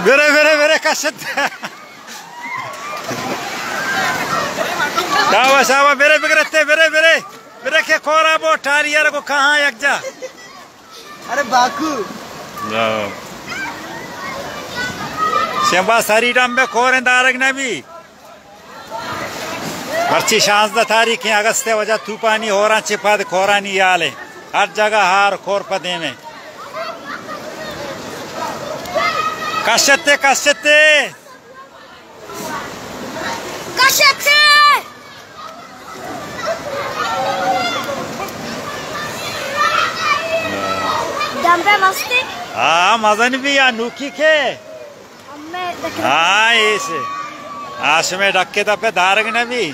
برے، برے، برے، کشت۔ شابا، شابا، برے، بگرتے، برے، برے۔ برے کہ کورا بو، ٹالی یار کو کہاں یک جا۔ ارے باکو۔ شمبا سری ڈم بے کوریں دارگ نبی۔ مرچی شانزدہ تاریخ اگست ءِ وجہ توپانی ہوراں چہ پد کورانی یال ءَ۔ ہر جگہ ہار کور پہ دیم ءَ۔ کشتے، کشتے۔ کشتے۔ دمبے مستی۔ ہاں، مزن بھی یا نوکی کے۔ ہاں، ایسے۔ آ شمے ڈکے دپے دارگ نبی۔